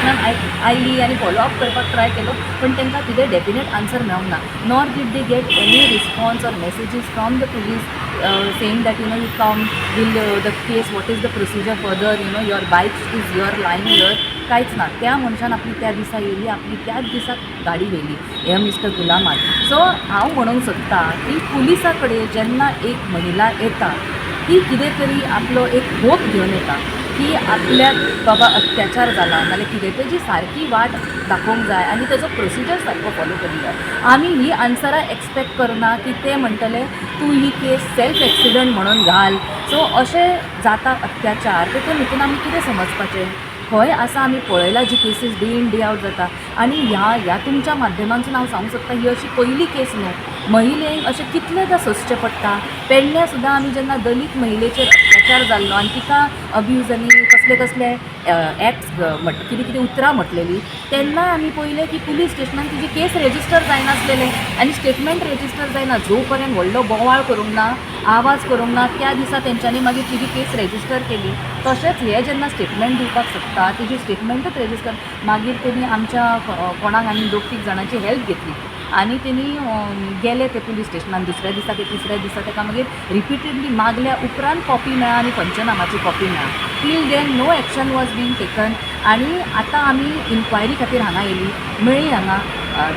स्टेशनान आयली आनी follow up करपाक ट्राय केलो, पण तांकां कितें डेफिनेट आन्सर मेळूंक ना, nor did they get any response or messages from the police saying that you come, will the case, what is the procedure further, your bike is your lying here. कांयच ना. त्या मनशान आपली त्या दिसा येयली, आपली त्याच दिसा गाडी व्हेली हे मिस्टर गुलामान. सो हांव म्हणूंक सोदतां की पुलिसा कडेन जेन्ना एक महिला येता, ती कितें तरी आपलो एक होप घेवन येता की आपल्याक बाबा अत्याचार जाला नाल्यार कितें, तेजी सारकी वाट दाखोवंक जाय आनी तेजो प्रोसिजर सारको फॉलो करूंक जाय. आमी ही आन्सरां एक्सपेक्ट करना की ते म्हणटले, तूं ही केस सेल्फ एक्सिडंट म्हणून घाल. सो अशें जाता अत्याचार, तेतून हितून आमी कितें समजपाचें? खंय आसा? आमी पळयला जी cases day in day out जाता आनी ह्या ह्या तुमच्या माध्यमांतसून हांव सांगूंक सोदतां, ही अशी पयली केस न्हू. महिलेक अशें कितलेदां सोंसचें पडटा. पेडण्या सुद्दां आमी जेन्ना दलीत महिलेचेर अत्याचार जाल्लो आनी तिका अब्यूज आनी कसले कसले एक्ट्स म्हट, कितें कितें उतरां म्हटलेलीं, तेन्ना आमी पळयलें की पुलीस स्टेशनान तिजी केस रेजिस्टर जायनासलेलें आनी स्टेटमेंट रेजिस्टर जायना. जो पर्यंत व्हडलो बोवाळ करूंक ना, आवाज करूंक ना, त्या दिसा तेंच्यांनी मागीर तिजी केस रेजिस्टर केली. तशेंच हे जेन्ना स्टेटमेंट दिवपाक सोदता, तेजी स्टेटमेंटूच रेजिस्टर. मागीर तेणी आमच्या कोणाक आनी दोग तीग जाणांची हेल्प घेतली आनी तेणी गेले ते पुलीस स्टेशनान दुसऱ्या दिसा ते तिसऱ्या दिसा. ताका मागीर रिपिटेडली मागल्या उपरांत कॉपी मेळ्ळा आनी पंचनामाची कॉपी मेळ्ळा. Till then no action was being taken. आनी आतां आमी इन्क्वायरी खातीर हांगा येयली, मेळ्ळी हांगा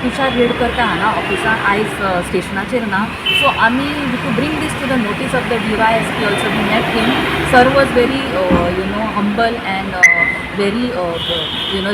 तुषार रेडकर काय हांगा ऑफिसान आयज स्टेशनाचेर ना. सो आमी to bring this to the notice of the DySP also. We met him. Sir was very humble and very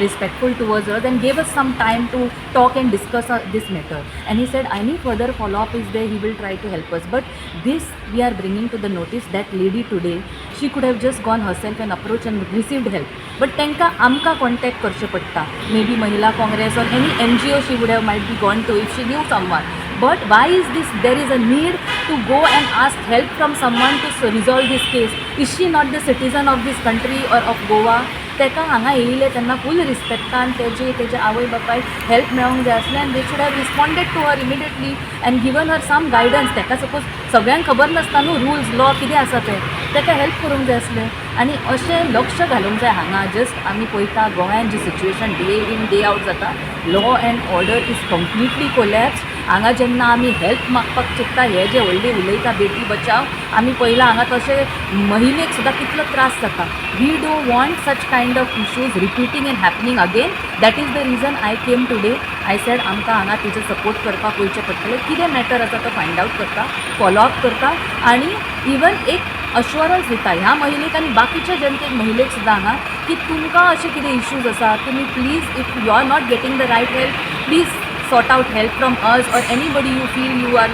respectful towards us and gave us some time to talk and discuss this matter, and he said any further follow up is there, he will try to help us. But this we are bringing to the notice that lady today, she could have just gone herself and approach and received help, but तांकां आमकां contact करचें पडटा. May be महिला Congress or any NGO she would have might be gone to if she knew someone. But why is this, there is a need to go and ask help from someone to resolve this case? Is she not the citizen of this country or of Goa? ताका हांगा येयले तेन्ना फूल रिस्पेक्टान तेजे तेजे आवय बापायक help मेळोंक जाय आसलें आनी they should have responded to her immediately and given her some guidance. ताका सपोज सगळ्यांक खबर नासता न्हू रुल्स, लॉ कितें आसा तें, ताका हेल्प करूंक जाय आसलें आनी अशें लक्ष घालूंक जाय. हांगा जस्ट आमी पळयता गोंयांत जी situation day in day out जाता, law and order is completely collapse. हांगा जेन्ना आमी हेल्प मागपाक चिंत्ता, हे जे व्हडले उलयता बेटी बचाव, आमी पळयलां हांगा तशें महिलेक सुद्दां कितलो त्रास जाता. We don't want such kind of issues repeating and happening again. That is the reason I came today. I said आमकां हांगा तेजे सपोर्ट करपाक वयचें पडटलें. कितें मॅटर आसा तो फायंड आवट करता, फॉलो अप करता आनी इवन एक अश्योरन्स दिता ह्या महिलेक आनी बाकीच्या जनतेक, महिलेक सुद्दां हांगा की तुमकां अशे कितें इश्यूज आसा, तुमी please, if you are not getting the right help, please sort out help from us or anybody you feel you are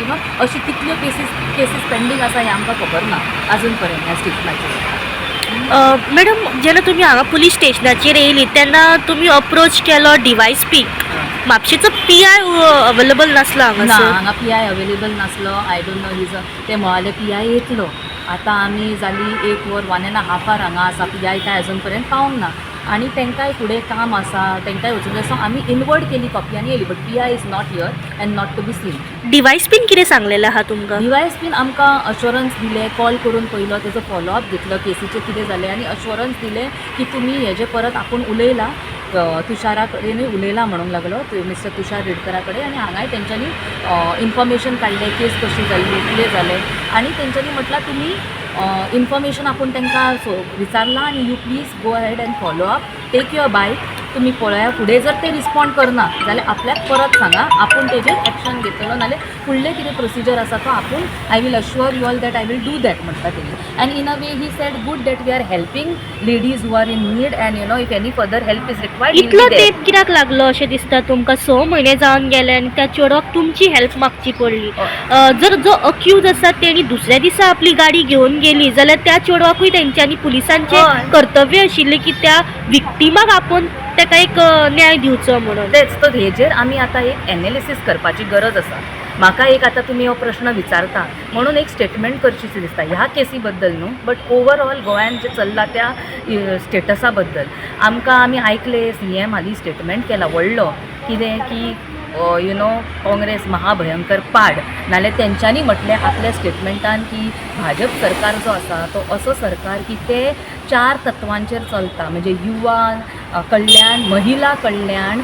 अशी कितल्यो केसीस पेंडींग आसा हें आमकां खबर ना अजून पर्यंत ह्या स्टेशनाचेर. मॅडम, जेन्ना तुमी हांगा पुलीस स्टेशनाचेर येयली तेन्ना तुमी अप्रोच केलो डीवायएसपीक. म्हापशेचो पीआय अवेलेबल नासलो ना. हांगासर? हांगा पीआय अवेलेबल नासलो. I don't know his. ते म्हळाले पीआय येतलो. आतां आमी जाली एक वर, one and half our हांगा आसा, पीआय काय अजून पर्यंत पावूंक ना आनी तांकांय फुडें काम आसा, तांकांय वचूंक जाय. सो आमी इनवर्ड केली कॉपी आनी येयली, but PI is not here and not to be seen. डीवायएसपीन कितें सांगलेलें आहा तुमकां? डीवायएसपीन आमकां अश्योरन्स दिलें, कॉल करून पयलो तेजो फॉलोअप घेतलो, केसीचें कितें जालें आनी अश्योरन्स दिलें की तुमी हेजे परत आपूण उलयला, तुषारा कडेनूय उलयला म्हणूंक लागलो, मिस्टर तुषार रेडकरा कडेन. आनी हांगाय तेंच्यांनी इन्फॉर्मेशन काडलें, केस कशी जाल्ली, कितें जालें आनी तेंच्यांनी म्हटलां तुमी इन्फॉर्मेशन आपूण तांकां सो विचारलां आनी you please go ahead and follow up, take your bike, तुमी पळया. फुडें जर ते रिस्पॉन्ड करना जाल्यार आपल्याक परत सांगा, आपूण तेजेर एक्शन घेतलो नाल्यार फुडलें कितें प्रोसिजर आसा तो आपूण I will assure you all that I will do that म्हणटा तेणी. And in a way he said good that we are helping ladies who are in need and if any further help is required. इतलो तेंप कित्याक लागलो अशें दिसता तुमकां? 6 म्हयने जावन गेले आनी त्या चेडवाक तुमची हेल्प मागची पडली. जर जो अक्यूज आसा तेणी दुसऱ्या दिसा आपली गाडी घेवन गेली जाल्यार त्या चेडवाकूय तेंच्यांनी पुलिसांचें कर्तव्य आशिल्लें की त्या विक्टिमाक आपोवन ताका एक न्याय दिवचो म्हणून. तेच तर, हेजेर आमी आतां एक एनालिसीस करपाची गरज आसा. म्हाका एक आतां तुमी हो प्रश्न विचारता म्हणून एक स्टेटमेंट करचीशी दिसता ह्या केसी बद्दल न्हू, बट ओवरऑल गोंयान जें चल्लां त्या स्टेटसा बद्दल. आमकां आमी आयकले, सीएम हालीं स्टेटमेंट केला व्हडलो. कितें की you know Congress महाभयंकर पाड. नाल्यार तेंच्यांनी म्हटलें आपल्या स्टेटमेंटान की भाजप सरकार जो आसा तो असो सरकार की ते चार तत्वांचेर चलता, म्हणजे युवा कल्याण, महिला कल्याण,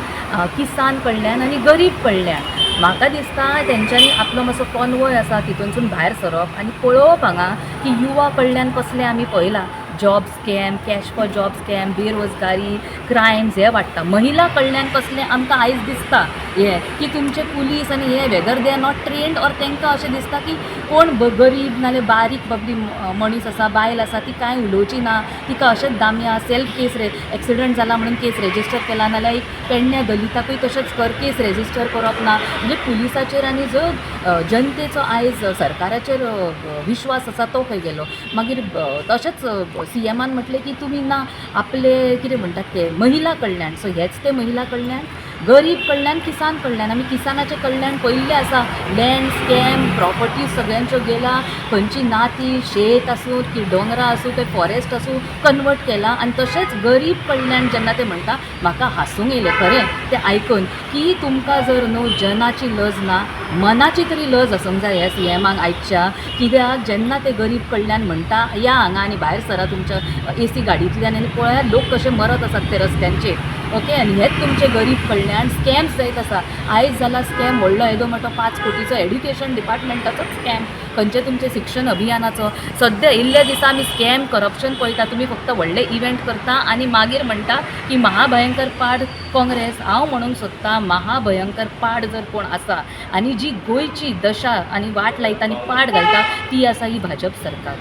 किसान कल्याण आनी गरीब कल्याण. म्हाका दिसता तेंच्यांनी आपलो मातसो कॉनवॉय आसा तितूनसून भायर सरप आनी पळोवप हांगा की युवा कल्याण कसलें आमी पळयलां. Job scam, cash for job scam, बेरोजगारी, क्रायम्स हे वाडटा. महिला कल्याण कसलें आमकां आयज दिसता हें की तुमचे पुलीस आनी हे whether they are not trained or तांकां अशें दिसता की कोण गरीब नाल्यार बारीक बाबडी मनीस आसा, बायल आसा, ती कांय उलोवची ना, तिका अशेंच दामया. सेल्फ केस रे एक्सिडंट जाला म्हणून केस रेजिस्टर केला, नाल्यार एक पेडण्या दलिताकूय तशेंच कर, केस रेजिस्टर करप ना. म्हणजे पुलिसाचेर आनी जो जनतेचो आयज सरकाराचेर विश्वास आसा तो खंय गेलो? मागीर तशेंच सीएमान म्हटलें की तुमी ना आपले कितें म्हणटात ते महिला कल्याण. सो हेच ते महिला कल्याण, गरीब कल्याण, किसान कल्याण. आमी किसानाचें कल्याण पळयल्लें आसा. लँड स्कॅम, प्रॉपर्टीज सगळ्यांच्यो गेला, खंयची ना ती शेत आसूं की दोंगरां आसूं, ते फॉरेस्ट आसूं, कन्वर्ट केला. आनी तशेंच गरीब कल्याण जेन्ना ते म्हणटा, म्हाका हांसूंक येयलें खरें तें आयकून की तुमकां जर न्हू जनाची लज ना, मनाची तरी लज आसूंक जाय ह्या सीएमाक आयच्या. कित्याक जेन्ना ते गरीब कल्याण म्हणटा, या हांगा आनी भायर सरा तुमच्या एसी गाडयेंतल्यान आनी पळयात लोक कशे मरत आसात ते रस्त्यांचेर. ओके, आनी हेच तुमचें गरीब कल्याण. स्कॅम्स जायत आसा. आयज जाला स्कॅम व्हडलो येदो मोटो 5 कोटीचो एड्युकेशन डिपार्टमेंटाचोच स्कॅम, खंयचे तुमचें शिक्षण अभियानाचो. सद्या इल्ल्या दिसा आमी स्कॅम, करप्शन पळयता. तुमी फक्त व्हडले इव्हेंट करता आनी मागीर म्हणटा की महाभयंकर पाड काँग्रेस. हांव म्हणूंक सोदतां, महाभयंकर पाड जर कोण आसा आनी जी गोंयची दशा आनी वाट लायता आनी पाड घालता, ती आसा ही भाजप सरकार.